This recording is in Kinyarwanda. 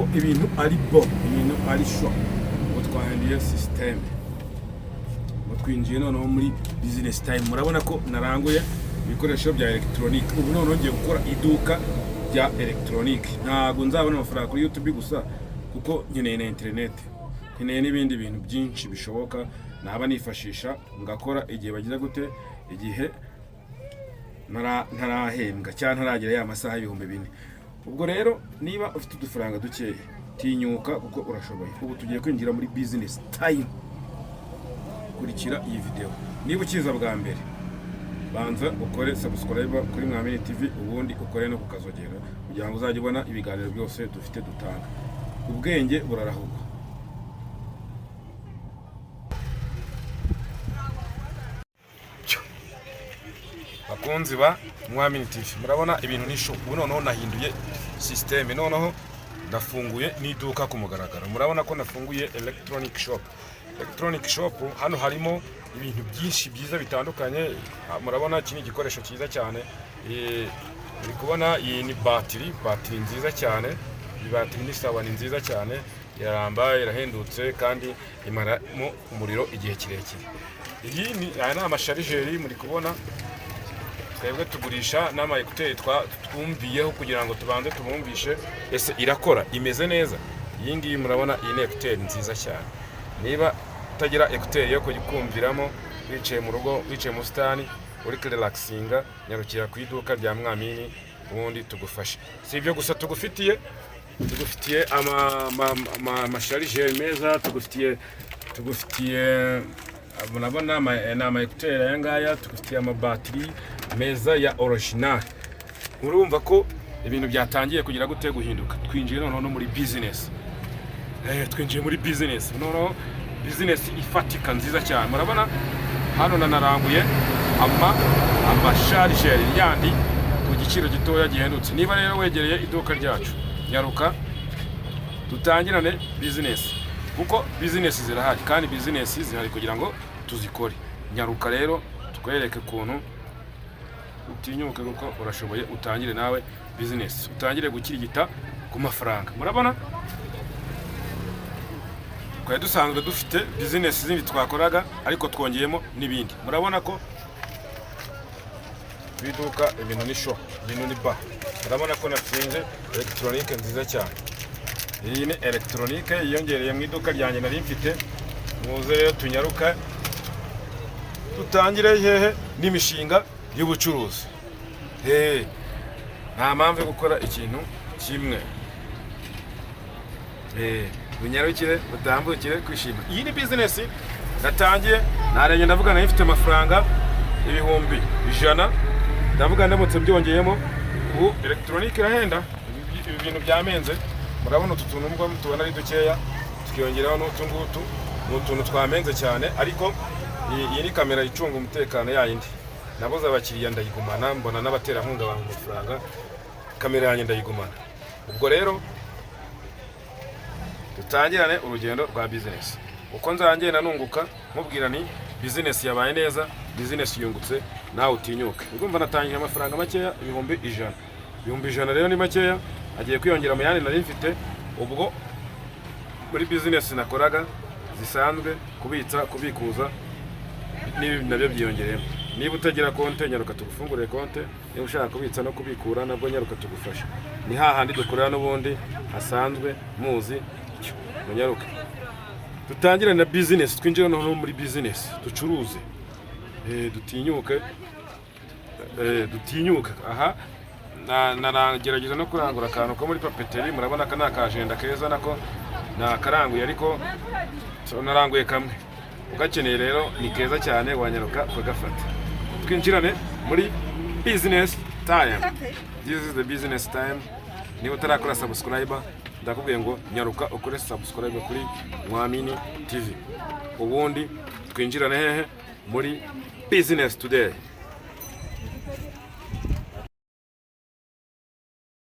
ko ibintu ari bo, ibintu ari sho. Ubu twahinduye système, ubu twinjiye noneho muri business time. Murabona ko naranguye ibikoresho bya elegitoronike. Ubu noneho ngiye gukora iduka rya elegitoronike. Ntabwo nzabona amafaranga kuri YouTube gusa, kuko nkeneye na interineti, nkeneye n'ibindi bintu byinshi bishoboka naba nifashisha ngakora igihe bagira gute, igihe ntarahembwa cyangwa ntaragera ya masaha 4000. Ubwo rero niba ufite udufaranga dukeya, tinyuka kuko urashoboye. Ubu tugiye kwinjira muri business time. Kurikira iyi video. Niba ukiza bwa mbere, banza ukore subscribe kuri Mwamini TV, ubundi ukore no kukazogera kugira ngo uzajye ubona ibiganiro byose dufite dutanga. Ubwenge burarahugwa. Bakunzi ba Mwamini TV, murabona ibintu ni show. Ubu noneho nahinduye système, noneho ndafunguye n'iduka ku mugaragaro. Murabona ko nafunguye electronic shop. Electronic shop, hano harimo ibintu byinshi byiza bitandukanye. Murabona iki ni igikoresho cyiza cyane. Uri kubona iyi ni batiri, batiri nziza cyane. Iyi batiri ni sawa, ni nziza cyane, iraramba, irahendutse kandi imaramo umuriro igihe kirekire. Iyi ni, aya ni amachargeur. Muri kubona twebwe tugurisha n'ama écouteurs twumviyeho kugira ngo tubanze tubumvishe ese irakora, imeze neza. Iyi ngiyi murabona, iyi ni écouteur nziza cyane. Niba utagira écouteur yo kumviramo wicaye mu rugo, wicaye mu busitani, uri kurelaxinga, nyarukira ku iduka rya Mwamini ubundi tugufashe. Si ibyo gusa tugufitiye, tugufitiye amachargeur meza, tugufitiye murabona ni ama écouteurs aya ngaya, tugufitiye amabatiri meza ya original. Urumva ko ibintu byatangiye kugira gute? Guhinduka. Twinjiye noneho no muri business. Twinjiye muri business noneho, business ifatika nziza cyane. Murabona hano nanaranguye amachargeur yandi ku giciro gitoya gihendutse. Niba rero wegereye iduka ryacu, nyaruka dutangirane business, kuko business zirahari kandi business zihari kugira ngo tuzikore. Nyaruka rero tukwereke ukuntu utinyuke, kuko urashoboye. Utangire nawe business, utangire gukirigita ku mafaranga. Murabona twari dusanzwe dufite business zindi twakoraga, ariko twongeyemo n'ibindi. Murabona ko ku iduka ibintu ni sho, ibintu ni ba. Murabona ko natsinze elegitoronike nziza cyane. Iyi ni elegitoronike yiyongereye mu iduka ryanjye nari mfite. Muze rero tunyaruka dutangire hehe n'imishinga y'ubucuruzi. He nta mpamvu yo gukora ikintu kimwe. Bunyarukire butambukire kwishima. Iyi ni business natangiye narenye. Ndavuga nari mfite amafaranga 100,000, ndavuga ndamutse byongeyemo. Ubu elegitoronike irahenda, ibi bintu byamenze. Murabona utu tuntu nubwo tubona ari dukeya, tukiyongeraho n'utu ngutu, ni utuntu twamenze cyane. Ariko iyi ni kamera icunga umutekano yayindi nabuze abakiriya, ndayigumana. Mbona n'abaterankunga bampa amafaranga, kamera yanjye ndayigumana. Ubwo rero dutangirane urugendo rwa business. Uko nzagenda nunguka, nkubwira ni business yabaye neza, business yungutse, nawe utinyuke. Urumva natangije amafaranga makeya, 100,000. 100,000 rero ni makeya, agiye kwiyongera mu yandi nari mfite. Ubwo muri business nakoraga zisanzwe, kubitsa, kubikuza, n'ibi nabyo byiyongereyemo. Niba utagira konte, nyaruka tugufungurire konte. Niba ushaka kubitsa no kubikura, nabwo nyaruka tugufasha. Ni hahandi dukorera n'ubundi hasanzwe muzi. Icyo munyaruke dutangire na business, twinjire noneho muri business, ducuruze. Dutinyuke, dutinyuke. Aha naragerageza no kurangura akantu ko muri papeterie. Murabona aka ni akajenda keza, nako nakaranguye, ariko so naranguye kamwe. Ugakeneye rero ni keza cyane, wanyaruka ukagafata. Twinjirane muri business time. This is the business time. Niba utarakora subscribe, ndakubwiye ngo nyaruka ukore subscribe kuri Mwamini TV, ubundi twinjirane hehe? Muri business today.